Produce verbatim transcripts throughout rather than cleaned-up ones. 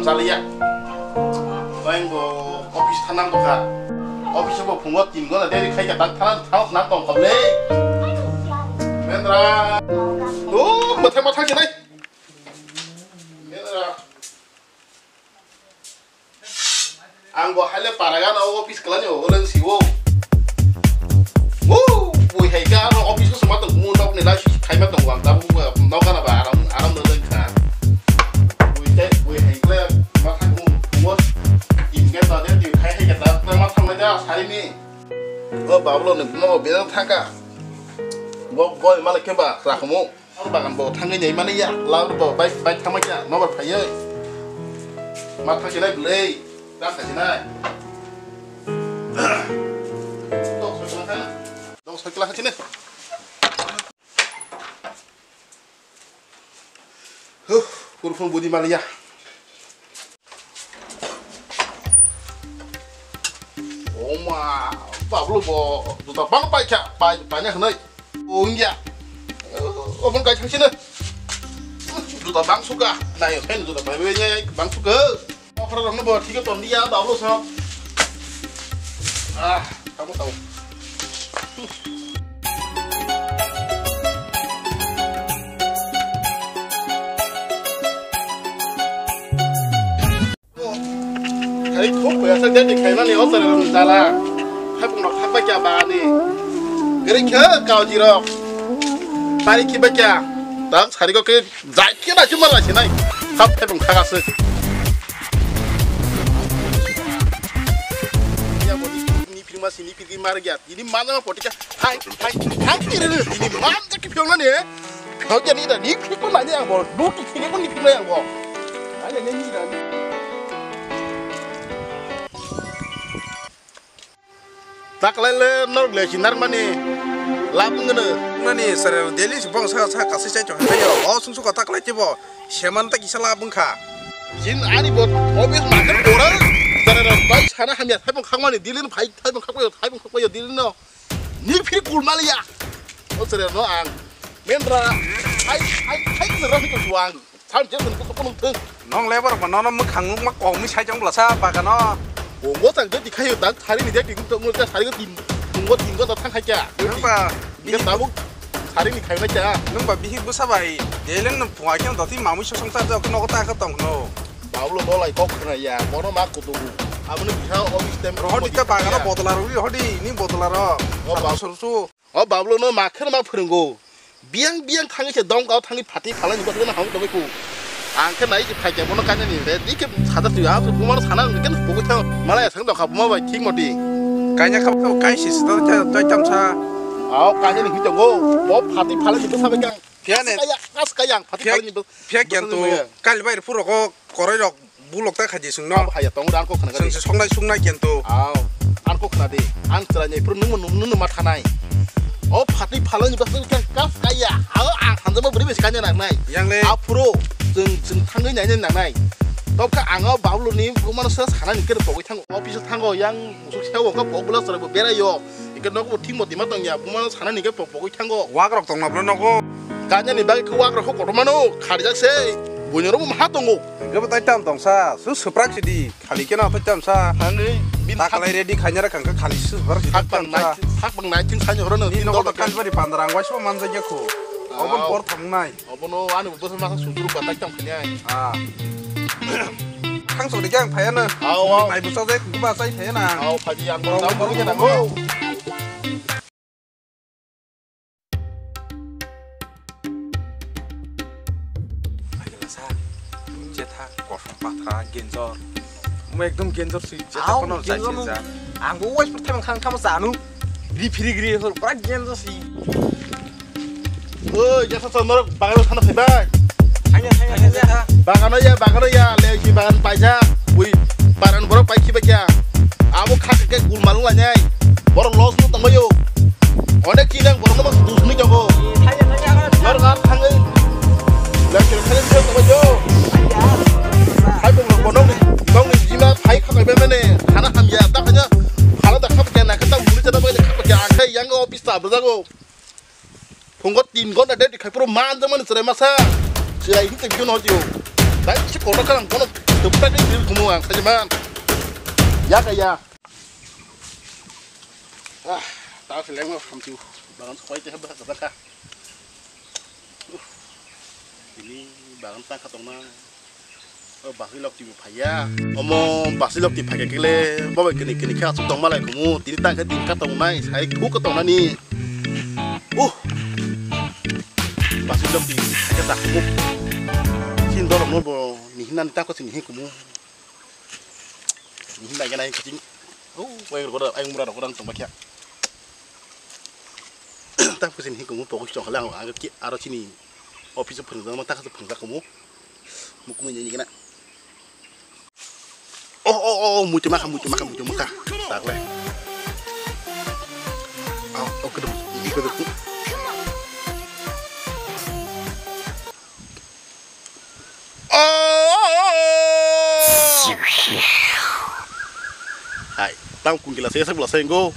Chaliya. Lain bo office thanang tongkha. Office bo phungo tin gona deri khai ka tak thanang thanang thanang tongkha le. Mendra. Oh, mathang mathang sinai. Mendra. Ang bo haile paragano office kwlaini o, lwng si o. Wo, bui hai ka ano office ko suma tong, mo nok ni lai si khai ma tong, ang ta bu nok ana ba aram, aram no lwng kha. Bui te, bui hai kle ma thang mo, mo, in ke ta de, di khai hai ke ta, ma thang le da, sari ni. O bablo ni mo be thang ka. Bo, bo, ma le ke ba, ra mo. Ang bagan bo thangwi nai mani ya, lam bo bai, bai thangma ya, nobar phaiye. Ma thang sinai bwlei, ta khai sinai. Dok soi kla kha. Dok soi kla kha sini. Huh, kurphung budi mani ya. Oma, bablo bo, juta bang pai kha, pai, pai na khnai. O, wngya. Omo kai thang sini. Juta bang suka. Nai, pen juta bai bai nai, bang suka. Okra rokno bo thik ton dia, bablo so. Ah, kamu tahu. Hai khuk ya sa jadi khai mani o sare rum jala. Hai pung rok khak bai kya ba ni. Gari khe kau ji rok. Pari ki bai kya. Tang sari ko ke jai khe na chuma la sinai. Khap hai pung khak asuk. Ya bo ni phirma sini phirki mar gya. Ini mana ma potika. Hai hai hai kiri ni. Ini man ja ki phirma ni. Kau jadi dah ni phirma ni ang bo. Duki sini pun ni phirma ang bo. Hai ni ni dah ni. Taklai le norok le si narmani lab wngno. Nani sare daily si bong sa sa kasi chai chong hayo. O sung sung taklai chibo seman ta kisa lab wngkha. Jin ani bo obvious makan bora. Sare bai sana hamya thaibong khangmani dilin phai thaibong khakpayo thaibong khakpayo dilin no. Ni phir kul maliya. O sare no ang. Mendra. Hai hai hai ni rohi ko suang. Sam je sun ko kono thung. Nong lebar ba nono mwkhang ma kong mi sai jong blasa bagano. Bongo tang je dikhayo dak thari ni je tingko mo ja thari ko tin. Bongo tin ko ta thang khai kya. Nang ba Nge tabuk thari ni khai na kya. Nang ba bihik bwsa bai. Delen no phunga khe doti mamui sosong ta jok nogo ta ka tong no. Bablo bolai kok khna ya. Bono ma kutubu. Aboni biha office time ro. Hodi ta bagano botola ro hodi ni botola ro. O bab- Sor su. O bablo no ma kheno ma phwrwngo. Biyang biyang thangwi se dongkao thangwi phatwi phalani bwswkno hamwi tongwi kho. Ang khe nai se phaikya bono kainani re dikhe sadar twi a bumano sana ang khe pogwi thang. Malai asang dongkha buma bai thik moti. Kaina kha kha kai se sita chai chamsa. Ao kainani hwi tongo. Bo phatwi phalani bwsa bai kang. Phiya ne. Kaya, kas kaya ang phatwi Phiya, phalani bwsa. Phiya kento kali bai phuro ko koroi rok. Bulok ta khaji sung no. Abo haya tong dan ko khna Sung gadi. Se songnai sungnai kento. Aw, an ko khna di. An chwrai nai phuru nung nung nung ma thanai. O phatwi phalani bwswk khe kas kaya. Aw, ang hanjaba bwrwi besi kanya nang nai. Yang le. Aphuru jeng jeng thangwi nai nang nai. Tobkha ang o bablu ni bumano se sanani khe pogwi thango. Office o thango yang musuk sewo khe pogula chwrai bo berai yo. Ike nogo thik moti ma tongya, bumano sanani khe pok pogwi thango. Wak rok tongna bro nogo. Kanya ni bagwi khe wak rok kotor mano, kharijak se. Buino rok maha tongo. Hingke bo tai tam tongsa, su suprak sidi, khali keno tai tamsa. Hangwi bin Takalai ready khaina ra kangka khali su suprak sidi. Sak bang nai, sak bang nai tin sani horo no. Ni nogo to Kalibari pandra ang waisa manjak ya kho. Obon por thangnai. Obono ani bo bwsa masa sutru ba tai tam khani ai. Ah. Thang sori khe ang phaiya na. Aw, aw. Nai bwsa jai kuku ba chai phaiya na. Aw, phaji ang Aw, bo aw, tamo aw, khe na aw. Go. Aigala sa. Jetha, kosom pathra, genjor. Mo ekdom genjor si, jetha Aw, kono genjor jai si no. Ja. Ang bo wais thai khang thamo sanu. Ri phiri gri hor, pura genjor si. Oi, jasa chondrok, bagano sana phaibai. Hanya, hanya, hanya. Bagano ya, bagano ya, lesi bagan paisa. Ui, paran borok pai khiba kya. Abo kha khe gul malung lainai. Borok loss no tongbayo. Onek kinang borok no mas dus ni tongo. Hanya, hanya, hanya. Nor ngar thangai. Lesi khale ni tongbayo. Hai bo bono ni, bong ni jima phai kha bai mane. Khana hamya, ta khanya. Khala da khap kya na kata uli jana bai khap kya. Akhai yang office ta berjago. Phungo tin ghonta duty khai phuru manjakmani chwrai masa. Chwrai hinte biyo no jio. Dai si kotor kha ang bono tuprak ni bil kumu ang sajaman. Ya kaya. Ah, ta seleng mo hamtu. Bangan koi te ba ka ba ka. Ini bangan ta kha tongna. O basi lok ti phaiya. Omo basi lok ti phai kele bo bai kini kini kha asuk tong malai kumu. Tini ta kha din kha tongnai sai thuk kha tongnani. Uh. Basi lok ti phai kha ta kumu. Sin dolok no bo ni hinan ta ko sin hi kumu. Ni hinai gana kaching. Oh, wai ro ko ai mura ro ko dang tong ba kya. Ta ko sin hi kumu pokok chong halang ang ki aro chini office phung jang ma ta ka phung jang kumu. Mukmui ni gana. Oh, oh, oh, muitu maka, muitu maka, muitu maka. Tak le. Oh, oh, kedem. Ini kedem. Oh! Hai, tam kung gila saya sebelah saya go.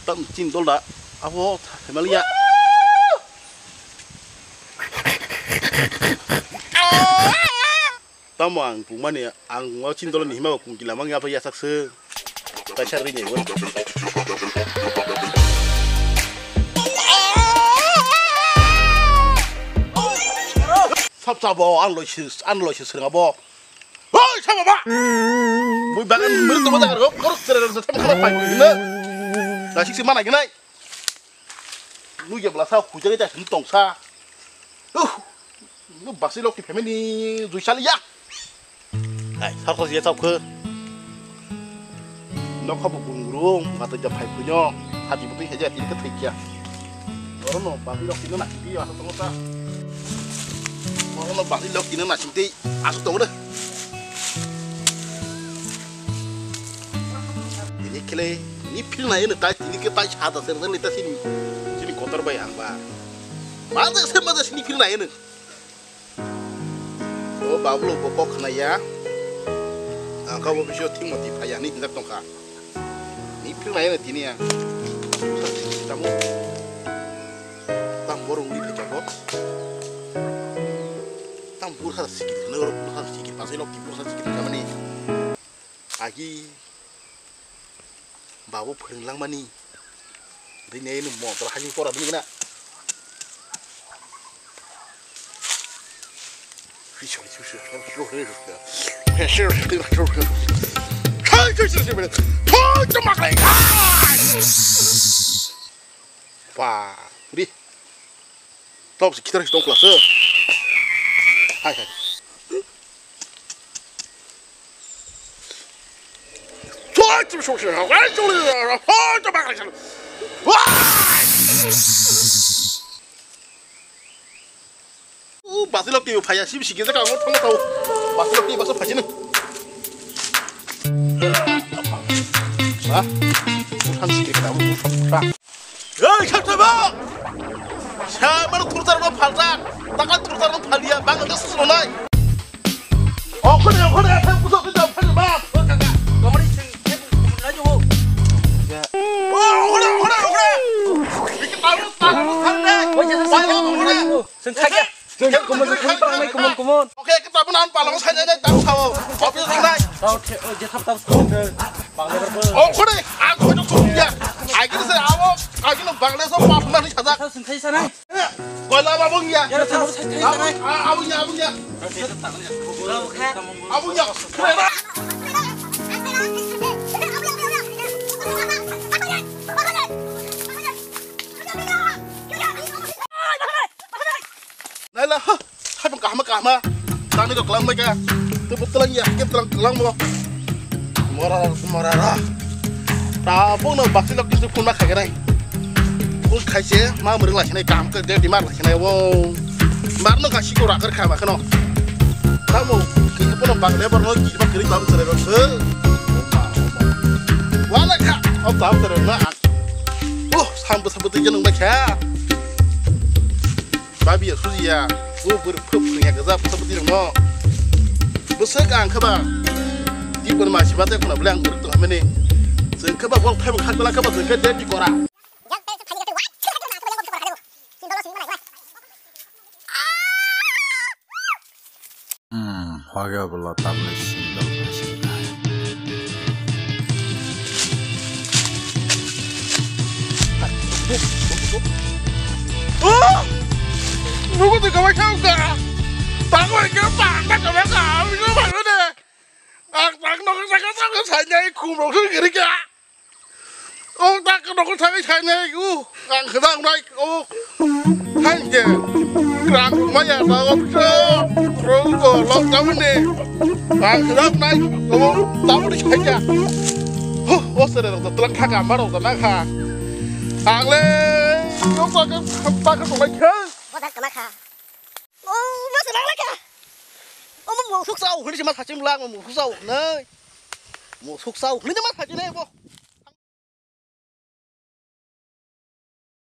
Tam chin dol da. Abo, hemalia. Tamo ang pungmani, ang wa chindolo ni hima kung kila mang apa ya sakse. Kaisa ri ni won. Sap sap bo, ang lo si, ang lo si srang bo. Oi, sap ba. Bui bagan mur to mata ro, kor sere ro, tam kala pai ni. Na sik si mana ginai. Nugya bwla sa hujagwi ta sini tongsa. Uh, nu basi lok ti family jui sali ya. Ai, sarko je chap khe. Nokha bo gungrung, mata ja phai phunyo, hati butui haja tin ka thikya. Oro no basi lok ti no na ti ya to sa. Oro no basi lok ti no na sing ti asu to de. Ini kele, ini film na ini tai, ini ke tai chata ser ni ta sini. Sini kotor bai ang ba. Mada se mada sini film na ini. O bablo bo kok na ya. Ang ka bo bisio thing mati phaya ni hindak tongkha. Ni film na ini tini ya. Tamu. Tam borong ni phai bo. Tam burkha sikit, nang burkha sikit, pasai lok ti burkha sikit kamani. Agi babu phwrwng langmani. Rinai no motor hajing pora dini gana. Pa, ri. Top se kitar se tong kla se. Hai, hai. Choi, choi, choi, choi, choi, choi, choi, choi, choi, choi. Wah! Uh, basi lok tiyo phaya, sib sigi jaka, ngot thang tau. Basi lok tiyo, basi phajino. Ha? Uthang sigi kena, uthang, uthang. Ei, khe tebo! Samar thurjar no phaljak, takal thurjar no phalya, Bangladesh sunai. Okhone, okhone, ekhe puso se jam phani ba. O kaka, tomori sing, e, nai jo. O, okhone, okhone, okhone. Iki tamu, tamu, tamu, tamu. Oi, jesa, oi, jesa, okhone. Sing khaya. Sing kumon, sing kumon, kumon, kumon. Oke, kita pun an palang sai nai, tamu sao. Office nai. Sao the, o, jesa, tamu, tamu. Okhone, ang khojo khum ya. Agin se abo, agin Bangladesh o pap mani sajak. Sao sing khaya sanai. Koila ba bung ya. Ya, sao sing khaya sanai. Abung ya, abung ya. Sao kha. Abung ya. Naila, ha, hai bang kahma kahma. Tani to kelang baika. Tu buk kelang ya, kep kelang kelang mo. Mora, mora ra. Ta bung no bakti lok kisu phun ma khagenai. Phun khaise ma murung lai khenai kam ke de dimar lai khenai wo. Mar no kasi ko rakar kha ma khano. Tamo, kini phun bang le bar no ki ma kiri tam sere ro. Wala kha, ob tam sere na. Oh, sambu sambu tu jenung ba kha. Babi ya suji ya, o bor phop ya gaza phop di no. Bwswk ang khaba. Di bor ma siba te khuna bole ang uruk tong hamene. Jeng khaba bol thai khak bela khaba jeng khe de di kora. Paga bwla tamni sindal naisingna. Nugo de gawai thang ka. Tangwai ke pang ka gawai ka. Nugo ba de. Ang tang no ka ka ka sai nai khum rok sui giri ka. O tak no ko thai thai ne u ang khna nai o thai je rang ma ya ta o tro ro ko lo ta ne ang khna nai o ta ni thai ja ho o sere ro ta lang kha ka ma ro ta na kha ang le o ta ka ta ka to lai kha o ta ka ma kha o ma sere lang kha o mo mo suk sa o ni ma sa chim lang mo suk sa o nai mo suk sa o ni ma sa chim ne bo